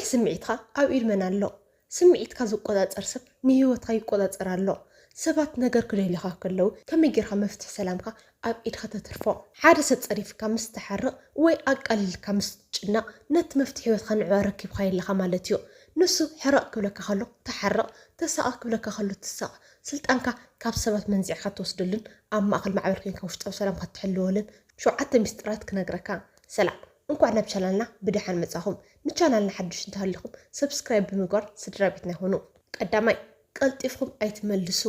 ስምዒትካ ኣብ ኢድ መን ኣሎ? ስምዒትካ ዝቆጻጸር ሰብ ንህይወትካ ይቆጻጸር ኣሎ። ሰባት ነገር ክደልዩኻ ከለዉ ከመይ ጌርካ መፍትሒ ሰላምካ ኣብ ኢድካ ተትርፎ? ሓደ ሰብ ጸሪፍካ ምስ ትሓርቕ ወይ ኣቃሊልካ ምስ ትጭነቕ ነቲ መፍትሒ ህይወትካ ንዕኡ ኣረኪብካዮ ኣለኻ ማለት እዩ። ንሱ ሕረቕ ክብለካ ከሎ ትሓርቕ፣ ተሳቐ ክብለካ ከሎ ትሳቕ። ስልጣንካ ካብ ሰባት መንዚዕካ ትወስደሉን ኣብ ማእከል ማዕበል ኮይንካ ውሽጣዊ ሰላምካ ትሕልወሉን ሸውዓተ ሚስጥራት ክነግረካ። ሰላም፣ እንኳዕ ናብ ቻናልና ብደሓን መጻኹም። ንቻናልና ሓድሽ እንተሃሊኹም ሰብስክራይብ ብምግባር ስድራ ቤትና ይኹኑ። ቀዳማይ፣ ቀልጢፍኩም ኣይትመልሱ።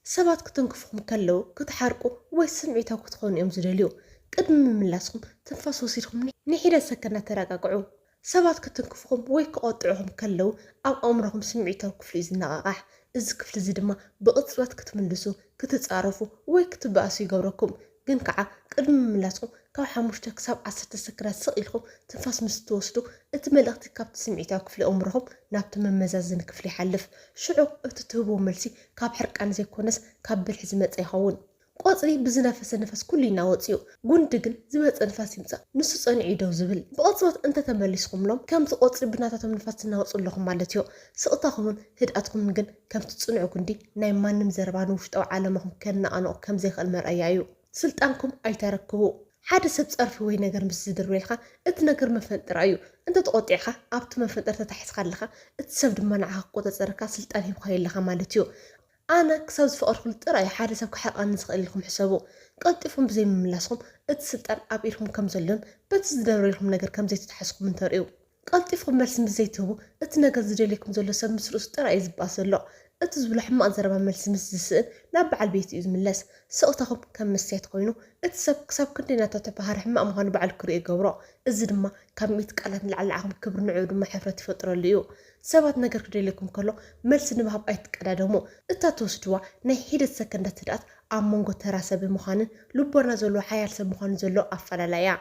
ሰባት ክትንክፍኩም ከለዉ ክትሓርቁ ወይ ስምዒታዊ ክትኾኑ እዮም ዝደልዩ። ቅድሚ ምምላስኩም ትንፋስ ወሲድኩም ኒ- ንሒደት ሰከንዳት ተረጋግዑ። ሰባት ክትንክፍኩም ወይ ክቐጥዑኹም ከለዉ ኣብ ኣእምሮኹም ስምዒታዊ ክፍሊ እዩ ዝነቓቓሕ። እዚ ክፍሊ እዚ ድማ ብቕጽበት ክትምልሱ፣ ክትጻረፉ ወይ ክትበኣሱ ይገብረኩም። ግን ከዓ ቅድሚ ምምላስኩም ካብ ሓሙሽተ ክሳብ ዓሰርተ ሰከንዳት ስቕ ኢልኩም ትንፋስ ምስ ትወስዱ እቲ መልእኽቲ ካብቲ ስምዒታዊ ክፍሊ ኣእምሮኹም ናብቲ መመዛዘኒ ክፍሊ ይሓልፍ። ሽዑ እቲ ትህብዎ መልሲ ካብ ሕርቃን ዘይኮነስ ካብ ብልሒ ዝመጸ ይኸውን። ቆጽሊ ብዝነፈሰ ንፋስ ኩሉ ይናወጽ እዩ፣ ጉንዲ ግን ዝመጸ ንፋስ ይምጻእ፣ ንሱ ጸኒዑ እዩ ደው ዝብል። ብቕጽበት እንተተመሊስኩምሎም ከምቲ ቆጽሊ ብናታቶም ንፋስ ትናወጹ ኣለኹም ማለት እዩ። ስቕታኹምን ህድኣትኩምን ግን ከምቲ ጽኑዕ ጉንዲ ናይ ማንም ዘረባ ንውሽጣዊ ዓለምኹም ከነቓንቖ ከም ዘይኽእል መርኣያ እዩ። ስልጣንኩም ኣይተረክቡ። ሓደ ሰብ ጸርፊ ወይ ነገር ምስ ዝድርበየልካ እቲ ነገር መፈንጠራ እዩ። እንተ ተቖጢዕካ ኣብቲ መፈንጠር ተታሒዝካ ኣለኻ፣ እቲ ሰብ ድማ ንዓኻ ክቆጻጸረካ ስልጣን ሂብካዮ ኣለኻ ማለት እዩ። ኣነ ክሳብ ዝፈቐድኩሉ ጥራይ ሓደ ሰብ ክሓርቐኒ ዝኽእል ኢልኩም ሕሰቡ። ቀልጢፍኩም ብዘይምምላስኩም እቲ ስልጣን ኣብ ኢድኩም ከም ዘሎን በቲ ዝደረበልኩም ነገር ከም ዘይተታሓዝኩምን ተርእዩ። ቀልጢፍኩም መልሲ ምስ ዘይትህቡ እቲ ነገር ዝደልየኩም ዘሎ ሰብ ምስ ርእሱ ጥራይ እዩ ዝባስ ዘሎ። እቲ ዝብሎ ሕማቕ ዘረባ መልሲ ምስ ዝስእን ናብ በዓል ቤቱ እዩ ዝምለስ። ስቕታኹም ከም መስትያት ኮይኑ እቲ ሰብ ክሳብ ክንደይ ናታቱ ባህሪ ሕማቕ ምዃኑ ባዕሉ ክርእዮ ይገብሮ። እዚ ድማ ካብ ሚእቲ ቃላት ንላዕሊ ንዓኹም ክብሪ ንዕኡ ድማ ሕፍረት ይፈጥረሉ እዩ። ሰባት ነገር ክደልየኩም ከሎ መልሲ ንምሃብ ኣይትቀዳደሙ። እታ ትወስድዋ ናይ ሒደት ሰከንዳት ህድኣት ኣብ መንጎ ተራ ሰብ ምዃንን ልቦና ዘለዎ ሓያል ሰብ ምዃኑ ዘሎ ኣፈላላይ እያ።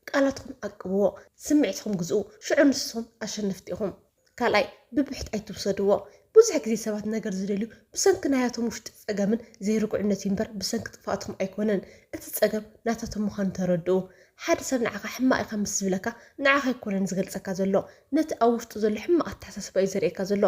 ቃላትኩም ዓቅብዎ፣ ስምዒትኩም ግዝኡ፣ ሽዑ ንስኹም ኣሸነፍቲ ኢኹም። ካልኣይ፣ ብብሕት ኣይትውሰድዎ። ብዙሕ ግዜ ሰባት ነገር ዝደልዩ ብሰንኪ ናያቶም ውሽጢ ጸገምን ዘይርጉዕነት እዩ እምበር ብሰንኪ ጥፍኣትኩም ኣይኮነን። እቲ ጸገም ናታቶም ምዃኑ ተረድኡ። ሓደ ሰብ ንዓኻ ሕማቕ ኢኻ ምስ ዝብለካ ንዓኻ ኣይኮነን ዝገልጸካ ዘሎ፣ ነቲ ኣብ ውሽጡ ዘሎ ሕማቕ ኣተሓሳስባ እዩ ዘርእየካ ዘሎ።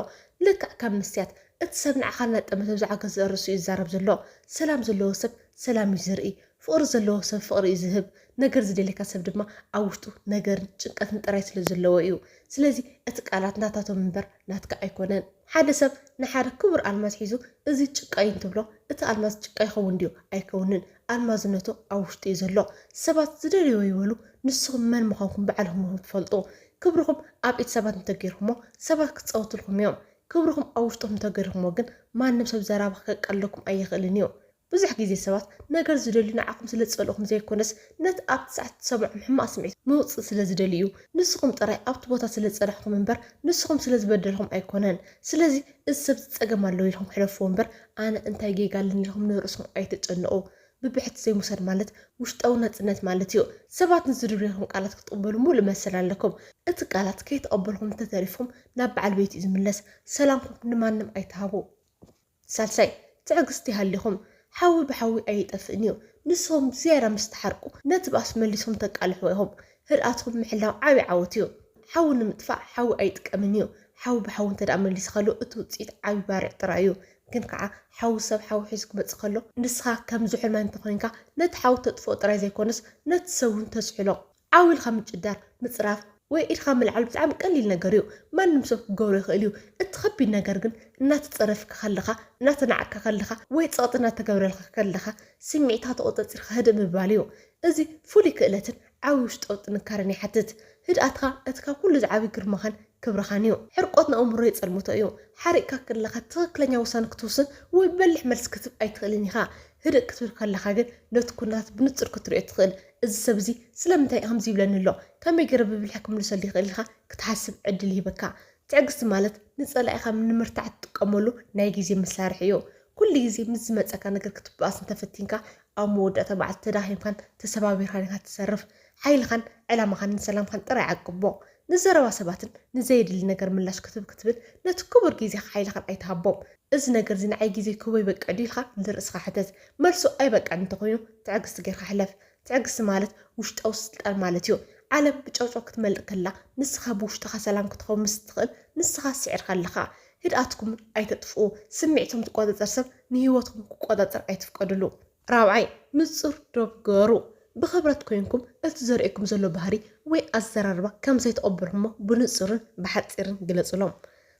ልክዕ ከም መስትያት እቲ ሰብ ንዓኻ እናጠመተ ብዛዕባ ገዛእ ርእሱ እዩ ዝዛረብ ዘሎ። ሰላም ዘለዎ ሰብ ሰላም እዩ ዘርኢ፣ ፍቕሪ ዘለዎ ሰብ ፍቕሪ እዩ ዝህብ። ነገር ዝደልየካ ሰብ ድማ ኣብ ውሽጡ ነገርን ጭንቀትን ጥራይ ስለ ዘለዎ እዩ። ስለዚ እቲ ቃላት ናታቶም እምበር ናትካ ኣይኮነን። ሓደ ሰብ ንሓደ ክቡር ኣልማዝ ሒዙ እዚ ጭቃ እዩ እንትብሎ እቲ ኣልማዝ ጭቃ ይኸውን ድዩ? ኣይከውንን። ኣልማዝነቱ ኣብ ውሽጡ እዩ ዘሎ። ሰባት ዝደልይዎ ይበሉ፣ ንስኹም መን ምዃንኩም ባዕልኹም ኢኹም ትፈልጡ። ክብርኹም ኣብ ኢድ ሰባት እንተገይርኩሞ ሰባት ክጻወቱልኩም እዮም። ክብርኹም ኣብ ውሽጥኹም እንተገይርኩሞ ግን ማንም ሰብ ዘራባ ከቃልለኩም ኣይኽእልን እዩ። ብዙሕ ግዜ ሰባት ነገር ዝደልዩ ንዓኹም ስለ ዝጸልኡኹም ዘይኮነስ ነቲ ኣብቲ ሰዓት ዝሰምዖም ሕማቕ ስምዒት መውጽኢ ስለ ዝደልዩ እዩ። ንስኹም ጥራይ ኣብቲ ቦታ ስለ ዝጸናሕኩም እምበር ንስኹም ስለ ዝበደልኹም ኣይኮነን። ስለዚ እዚ ሰብ እዚ ጸገም ኣለዎ ኢልኩም ሕለፍዎ እምበር ኣነ እንታይ ጌጋ ኣለኒ ኢልኩም ንርእስኹም ኣይትጨነቑ። ብብሕቲ ዘይምውሳድ ማለት ውሽጣዊ ናጽነት ማለት እዩ። ሰባት ንዝድርብዩልኩም ቃላት ክትቕበሉ ሙሉእ መሰል ኣለኩም። እቲ ቃላት ከይተቐበልኩም እንተተሪፍኩም ናብ በዓል ቤት እዩ ዝምለስ። ሰላምኩም ንማንም ኣይትሃቡ። ሳልሳይ፣ ትዕግስቲ ይሃልኹም። ሓዊ ብሓዊ ኣይጠፍእን እዩ። ንስኹም ዝያዳ ምስ ትሓርቁ ነቲ ባእሲ መሊስኩም ተቃልሕዎ ኢኹም። ህድኣትኩም ምሕላው ዓቢ ዓወት እዩ። ሓዊ ንምጥፋእ ሓዊ ኣይጥቀምን እዩ። ሓዊ ብሓዊ እንተ ደኣ መሊስካሉ እቲ ውጽኢት ዓቢ ባርዕ ጥራይ እዩ። ግን ከኣ ሓዊ ሰብ ሓዊ ሒዙ ክመጽእ ከሎ ንስኻ ከም ዝሑል ማይ እንተኾይንካ ነቲ ሓዊ ተጥፍኦ ጥራይ ዘይኮነስ ነቲ ሰብ እውን ተዝሕሎ። ዓው ኢልካ ምጭዳር፣ ምጽራፍ ወይ ኢድካ ምልዓል ብጣዕሚ ቀሊል ነገር እዩ። ማንም ሰብ ክገብሮ ይኽእል እዩ። እቲ ከቢድ ነገር ግን እናተጸረፍካ ከለኻ፣ እናተናዕቅካ ከለኻ ወይ ጸቕጢ እናተገብረልካ ከለኻ ስምዒትካ ተቖጻጺርካ ህድእ ምባል እዩ። እዚ ፍሉይ ክእለትን ዓቢ ውሽጣዊ ጥንካረን ይሓትት። ህድኣትካ እቲ ካብ ኩሉ ዝዓቢ ግርማኻን ክብርኻን እዩ። ሕርቆት ንኣእምሮ የጸልምቶ እዩ። ሓሪቕካ ከለኻ ትኽክለኛ ውሳነ ክትውስን ወይ በሊሕ መልሲ ክትህብ ኣይትኽእልን ኢኻ። ህድእ ክትብል ከለኻ ግን ነቲ ኩነታት ብንጹር ክትርእዮ ትኽእል። እዚ ሰብ እዚ ስለምንታይ እዩ ከምዚ ይብለኒ ኣሎ? ከመይ ገይረ ብብልሒ ክምልሰሉ ይኽእል ኢልካ ክትሓስብ ዕድል ይህበካ። ትዕግስቲ ማለት ንጸላኢኻ ንምርታዕ ትጥቀመሉ ናይ ግዜ መሳርሒ እዩ። ኩሉ ግዜ ምስ ዝመጸካ ነገር ክትበኣስ እንተፈቲንካ ኣብ መወዳእታ መዓልቲ ተዳኺምካን ተሰባቢርካን ኢኻ ትሰርፍ። ሓይልኻን ዕላማኻን ንሰላምካን ጥራይ ዓቅቦ። ንዘረባ ሰባትን ንዘየድሊ ነገር ምላሽ ክትህብ ክትብል ነቲ ክቡር ግዜኻ ሓይልኻን ኣይትሃቦም። እዚ ነገር እዚ ንዓይ ግዜ ክህቦ ይበቅዕ ድዩ ኢልካ ንርእስኻ ሕተት። መልሱ ኣይበቅዕን እንተኾይኑ ትዕግስቲ ጌርካ ሕለፍ። ትዕግስቲ ማለት ውሽጣዊ ስልጣን ማለት እዩ። ዓለም ብጨውጨው ክትመልእ ከላ፣ ንስኻ ብውሽጥኻ ሰላም ክትኸውን ምስ ትኽእል፣ ንስኻ ስዒርካ ኣለኻ። ህድኣትኩም ኣይተጥፍኡ። ስምዒቶም ዝቆጻጸር ሰብ ንህይወትኩም ክቆጻጸር ኣይትፍቀድሉ። ራብዓይ፣ ንጹር ዶብ ግበሩ። ብኽብረት ኮይንኩም እቲ ዘርእየኩም ዘሎ ባህሪ ወይ ኣዘራርባ ከም ዘይተቐበልኩሞ ብንጹርን ብሓጺርን ግለጹሎም።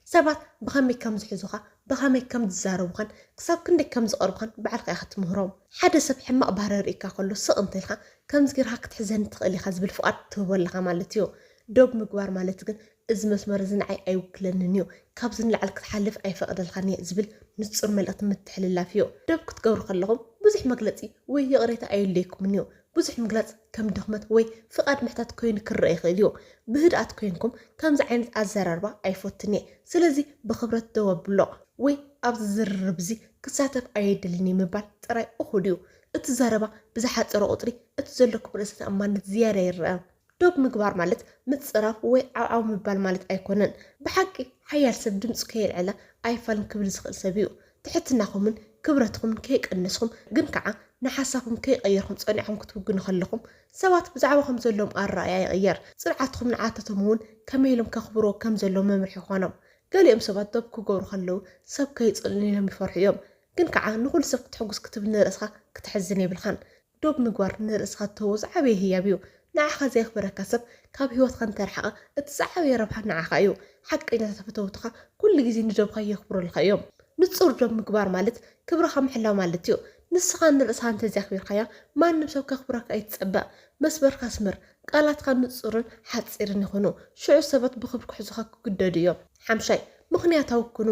ሰባት ብኸመይ ከም ዝሕዙኻ፣ ብኸመይ ከም ዝዛረቡኻን ክሳብ ክንደይ ከም ዝቐርቡኻን ባዕልኻ ኢኻ ትምህሮም። ሓደ ሰብ ሕማቕ ባህሪ ርኢካ ከሎ ስቕ እንተልካ፣ ከምዚ ጌርካ ክትሕዘኒ ትኽእል ኢኻ ዝብል ፍቓድ ትህቦ ኣለኻ ማለት እዩ። ዶብ ምግባር ማለት ግን እዚ መስመር እዚ ንዓይ ኣይውክለንን እዩ፣ ካብዚ ንላዕሊ ክትሓልፍ ኣይፈቕደልካን እየ ዝብል ንጹር መልእኽቲ ምትሕልላፍ እዩ። ዶብ ክትገብሩ ከለኹም ብዙሕ መግለጺ ወይ ይቕሬታ ኣየድልየኩምን እዩ። ብዙሕ ምግላጽ ከም ድኽመት ወይ ፍቓድ ምሕታት ኮይኑ ክረአ ይኽእል እዩ። ብህድኣት ኮይንኩም ከምዚ ዓይነት ኣዘራርባ ኣይፈቱን እየ። ስለዚ ብኽብረት ደው ኣብሎ ወይ ኣብዚ ዝርርብ እዚ ክሳተፍ ኣየድልን እዩ ምባል ጥራይ እኹል እዩ። እቲ ዘረባ ብዝሓጸረ ቁጽሪ እቲ ዘለኩም ርእሰ ተኣማንነት ዝያዳ ይረአ። ዶብ ምግባር ማለት ምጽራፍ ወይ ዓውዓው ምባል ማለት ኣይኮነን። ብሓቂ ሓያል ሰብ ድምጹ ከየልዐለ ኣይፋልን ክብል ዝኽእል ሰብ እዩ። ትሕትናኹምን ክብረትኹምን ከይቀነስኩም ግን ከዓ ንሓሳብኩም ከይቀየርኩም ጸኒዕኩም ክትውግኑ ከለኹም ሰባት ብዛዕባኹም ዘለዎም ኣረኣእያ ይቕየር። ጽንዓትኹም ንዓታቶም እውን ከመይ ኢሎም ከኽብርዎ ከም ዘለዎም መምርሒ ይኾኖም። ገሊኦም ሰባት ዶብ ክገብሩ ከለዉ ሰብ ከይጽልኡኒ ኢሎም ይፈርሑ እዮም። ግን ከዓ ንኹሉ ሰብ ክተሕጉስ ክትብል ንርእስኻ ክተሕዝን የብልኻን። ዶብ ምግባር ንርእስኻ እትህቦ ዝዓበየ ህያብ እዩ። ንዓኻ ዘየኽብረካ ሰብ ካብ ህይወትካ እንተረሓቐ እቲ ዝዓበየ ረብሓ ንዓኻ እዩ። ሓቀኛታት ፈተውትኻ ኩሉ ግዜ ንዶብኻ የኽብሩልካ እዮም። ንጹር ዶብ ምግባር ማለት ክብርኻ ምሕላው ማለት እዩ። ንስኻ ንርእስኻ እንተዘየኽቢርካያ ማንም ሰብ ከኽብረካ ኣይትጸበ። መስመርካ ኣስምር። ቃላትካ ንጹርን ሓጺርን ይኹኑ። ሽዑ ሰባት ብኽብሪ ክሕዙኻ ክግደዱ እዮም። ሓምሻይ፣ ምኽንያታዊ ኩኑ።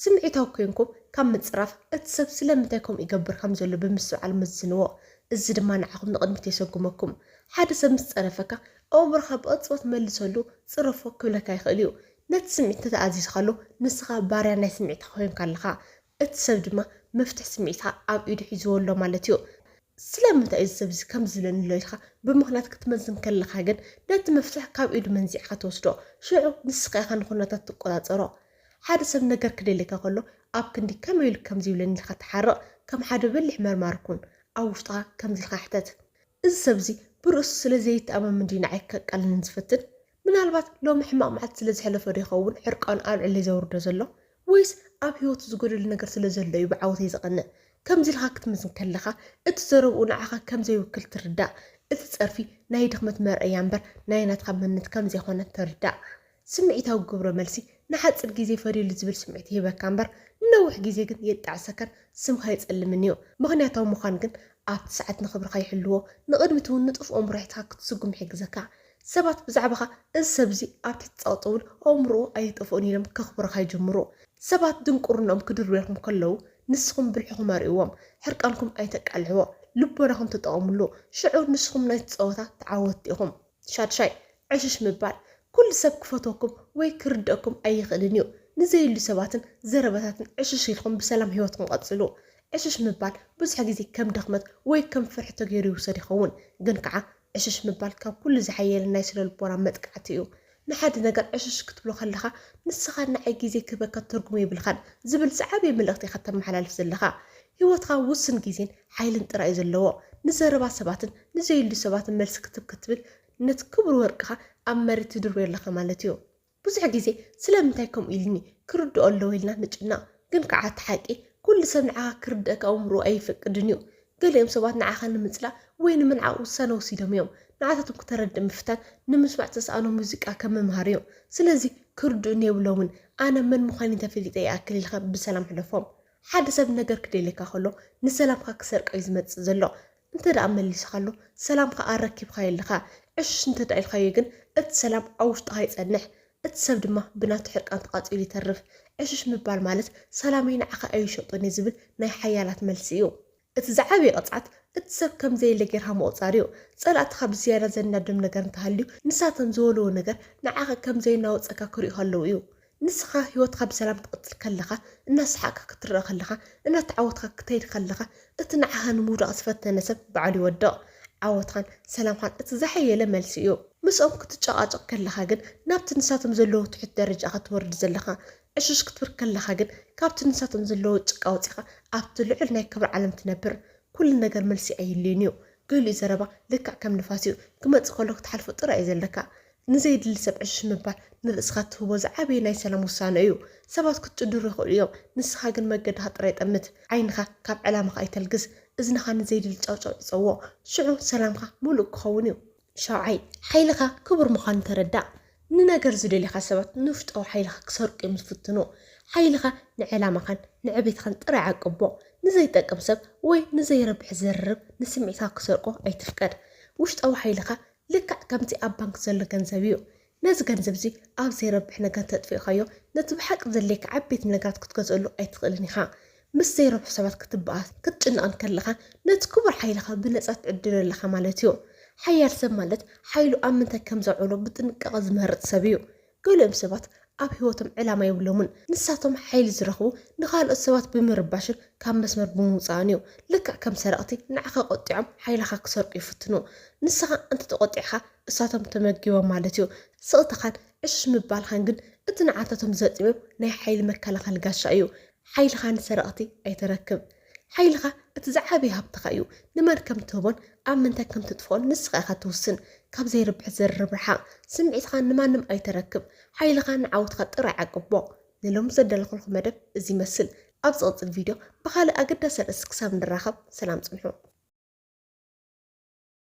ስምዒታዊ ኮይንኩም ካብ ምጽራፍ እቲ ሰብ ስለምንታይ ከምኡ ይገብር ከም ዘሎ ብምስትውዓል መዝንዎ። እዚ ድማ ንዓኹም ንቕድሚት የሰጉመኩም። ሓደ ሰብ ምስ ጸረፈካ ኣእምሮኻ ብቕጽበት መልሰሉ ጽረፎ ክብለካ ይኽእል እዩ። ነቲ ስምዒት እንተተኣዚዝካሉ ንስኻ ባርያ ናይ ስምዒትካ ኮይንካ ኣለኻ። እቲ ሰብ ድማ መፍትሒ ስምዒትካ ኣብ ኢዱ ሒዝዎ ኣሎ ማለት እዩ። ስለምንታይ እዩ እዚ ሰብ እዚ ከምዚ ዝብለኒ ኣሎ ኢልካ ብምኽንያት ክትመዝን ከለኻ ግን ነቲ መፍትሒ ካብ ኢዱ መንዚዕካ ትወስዶ። ሽዑ ንስኻ ኢኻ ንኹነታት ትቆጻጸሮ። ሓደ ሰብ ነገር ክደልየካ ከሎ ኣብ ክንዲ ከመይ ኢሉ ከምዚ ይብለኒ ኢልካ ትሓርቕ። ከም ሓደ በሊሕ መርማሪ ኩን። ኣብ ውሽጥኻ ከምዚ ኢልካ ሕተት። እዚ ሰብ እዚ ብርእሱ ስለ ዘይተኣማመን ድዩ ንዓይ ከቃልለኒ ዝፈትን? ምናልባት ሎሚ ሕማቕ መዓልቲ ስለ ዘሕለፈ ዶ ይኸውን ሕርቃኑ ኣብ ልዕለይ ዘውርዶ ዘሎ? ወይስ ኣብ ህይወቱ ዝጎደሎ ነገር ስለ ዘሎ እዩ ብዓወተይ ዝቐንእ? ከምዚ ኢልካ ክትምዝን ከለኻ፣ እቲ ዘረብኡ ንዓኻ ከም ዘይውክል ትርዳእ። እቲ ጸርፊ ናይ ድኽመት መርኣያ እምበር ናይ ናትካ መንነት ከም ዘይኮነ ትርዳእ። ስምዒታዊ ግብረ መልሲ ንሓጺር ግዜ ፈድዩሉ ዝብል ስምዒት ይህበካ እምበር ንነዊሕ ግዜ ግን የጣዕሰካን ስምካ የጸልምን እዩ። ምኽንያታዊ ምዃን ግን ኣብቲ ሰዓት ንኽብርኻ ይሕልዎ፣ ንቕድሚት እውን ንጡፍ ኣእምሮ ሒዝካ ክትስጉም ይሕግዘካ። ሰባት ብዛዕባኻ እዚ ሰብ እዚ ኣብ ትሕቲ ጸቕጢ እውን ኣእምሮኡ ኣይጠፍኦን ኢሎም ከኽብሩኻ ይጅምሩ። ሰባት ድንቁርንኦም ክድርብየልኩም ከለዉ ንስኹም ብልሕኹም ኣርእይዎም፣ ሕርቃንኩም ኣይተቃልዕዎ፣ ልቦናኹም ተጠቐምሉ፣ ሽዑ ንስኹም ናይቲ ጸወታ ተዓወትቲ ኢኹም። ሻድሻይ፣ ዕሽሽ ምባል። ኩሉ ሰብ ክፈትወኩም ወይ ክርድአኩም ኣይኽእልን እዩ። ንዘየድልዩ ሰባትን ዘረባታትን ዕሽሽ ኢልኩም ብሰላም ህይወትኩም ቀጽሉ። ዕሽሽ ምባል ብዙሕ ግዜ ከም ድኽመት ወይ ከም ፍርሒ ተገይሩ ይውሰድ ይኸውን፣ ግን ከዓ ዕሽሽ ምባል ካብ ኩሉ ዝሓየለ ናይ ስነ ልቦና መጥቃዕቲ እዩ። ንሓደ ነገር ዕሽሽ ክትብሎ ከለኻ ንስኻ ንዓይ ግዜ ክህበካ ትርጉም የብልካን ዝብል ዝዓበየ መልእኽቲ ኢኻ ተመሓላልፍ ዘለኻ። ህይወትኻ ውሱን ግዜን ሓይልን ጥራይ እዩ ዘለዎ። ንዘረባ ሰባትን ንዘየድልዩ ሰባትን መልሲ ክትብ ክትብል ነቲ ክቡር ወርቅኻ ኣብ መሬት ትድርብዮ ኣለኻ ማለት እዩ። ብዙሕ ግዜ ስለምንታይ ከምኡ ኢልኒ ክርድኦ ኣለዎ ኢልና ንጭነቕ። ግን ከዓ እቲ ሓቂ ኩሉ ሰብ ንዓኻ ክርድአካ ኣእምሮኡ ኣይፈቅድን እዩ። ገሊኦም ሰባት ንዓኻ ንምጽላእ ወይ ንምንዓቕ ውሳነ ወሲዶም እዮም። ንዓታቶም ክተረድእ ምፍታን ንምስማዕ ዝተስኣኖም ሙዚቃ ከም ምምሃር እዩ። ስለዚ ክርድኡኒ የብሎምን፣ ኣነ መን ምዃነይ እንተፈሊጠ ይኣክል ኢልካ ብሰላም ሕለፎም። ሓደ ሰብ ነገር ክደልየካ ከሎ ንሰላምካ ክሰርቆ እዩ ዝመጽእ ዘሎ። እንተ ደኣ መሊስካሉ ሰላምካ ኣረኪብካዮ ኣለኻ። ዕሽሽ እንተ ደኣ ኢልካዮ ግን እቲ ሰላም ኣብ ውሽጥኻ ይጸንሕ። እቲ ሰብ ድማ ብናቱ ሕርቃን ተቓጺሉ ይተርፍ። ዕሽሽ ምባል ማለት ሰላመይ ንዓኻ ኣይሸጦን እየ ዝብል ናይ ሓያላት መልሲ እዩ። እቲ ዝዓበየ ቅጽዓት እቲ ሰብ ከም ዘየለ ጌርካ ምቑጻር እዩ። ጸላእትኻ ብዝያዳ ዘናድዶም ነገር እንተሃልዩ ንሳቶም ዝበልዎ ነገር ንዓኻ ከም ዘየናውጸካ ክርእዩ ከለዉ እዩ። ንስኻ ህይወትካ ብሰላም ትቕጽል ከለኻ፣ እናሰሓቕካ ክትረአ ከለኻ፣ እናተዓወትካ ክትከይድ ከለኻ፣ እቲ ንዓኻ ንምውዳቕ ዝፈተነ ሰብ ባዕሉ ይወድቕ። ዓወትኻን ሰላምኻን እቲ ዝሓየለ መልሲ እዩ። ምስኦም ክትጨቓጨቕ ከለኻ ግን ናብቲ ንሳቶም ዘለዉ ትሑት ደረጃ ኢኻ ትወርድ ዘለኻ። ዕሽሽ ክትብል ከለኻ ግን ካብቲ ንሳቶም ዘለዉ ጭቃ ወጺኻ ኣብቲ ልዑል ናይ ክብሪ ዓለም ትነብር። ኩሉ ነገር መልሲ ኣየድልዮን እዩ። ገሊኡ ዘረባ ልክዕ ከም ንፋስ እዩ። ክመጽእ ከሎ ክትሓልፎ ጥራይ እዩ ዘለካ። ንዘይድሊ ሰብ ዕሽሽ ምባል ንርእስኻ ትህቦ ዝዓበየ ናይ ሰላም ውሳነ እዩ። ሰባት ክትጭድሩ ይኽእሉ እዮም፣ ንስኻ ግን መገድኻ ጥራይ ጠምት። ዓይንኻ ካብ ዕላማኻ ኣይተልግስ፣ እዝንኻ ንዘይድሊ ጫውጫው ዕጸዎ። ሽዑ ሰላምካ ምሉእ ክኸውን እዩ። ሻውዓይ፣ ሓይልኻ ክቡር ምዃኑ ተረዳእ። ንነገር ዝደልዩኻ ሰባት ንውሽጣዊ ሓይልኻ ክሰርቁ እዮም ዝፍትኑ። ሓይልኻ ንዕላማኻን ንዕቤትኻን ጥራይ ዓቅቦ። ንዘይጠቅም ሰብ ወይ ንዘይረብሕ ዘርርብ ንስምዒትካ ክሰርቆ ኣይትፍቀድ። ውሽጣዊ ሓይልኻ ልክዕ ከምቲ ኣብ ባንክ ዘሎ ገንዘብ እዩ። ነዚ ገንዘብ እዚ ኣብ ዘይረብሕ ነገር ተጥፊእካዮ፣ ነቲ ብሓቂ ዘድልየካ ዓበይቲ ነገራት ክትገዝኣሉ ኣይትኽእልን ኢኻ። ምስ ዘይረብሑ ሰባት ክትበኣስ ክትጭነቕ እንከለኻ፣ ነቲ ክቡር ሓይልኻ ብነጻ ትዕድሎ ኣለኻ ማለት እዩ። ሓያል ሰብ ማለት ሓይሉ ኣብ ምንታይ ከም ዘውዕሎ ብጥንቃቐ ዝመርጽ ሰብ እዩ። ገሊኦም ሰባት ኣብ ህይወቶም ዕላማ የብሎምን። ንሳቶም ሓይሊ ዝረኽቡ ንኻልኦት ሰባት ብምርባሽን ካብ መስመር ብምውጻእን እዩ። ልክዕ ከም ሰረቕቲ ንዓኻ ቆጢዖም ሓይልኻ ክሰርቁ ይፍትኑ። ንስኻ እንተተቖጢዕካ እሳቶም ተመጊቦም ማለት እዩ። ስቕታኻን ዕሽ ምባልኻን ግን እቲ ንዓታቶም ዘጥብብ ናይ ሓይሊ መከላኸሊ ጋሻ እዩ። ሓይልኻ ንሰረቕቲ ኣይተረክብ። ሓይልኻ እቲ ዝዓበየ ሃብትኻ እዩ። ንመን ከም ትህቦን ኣብ ምንታይ ከም ትጥፍኦን ንስኻ ኢኻ ትውስን። ካብ ዘይርብሕ ዘርርብ ርሓቕ። ስምዒትኻ ንማንም ኣይተረክብ። ሓይልኻ ንዓወትካ ጥራይ ዓቅቦ። ንሎሚ ዘዳለኹልኩም መደብ እዚ ይመስል። ኣብ ዝቕጽል ቪድዮ ብኻልእ ኣገዳሲ ርእሲ ክሳብ ንራኸብ ሰላም ጽንሑ።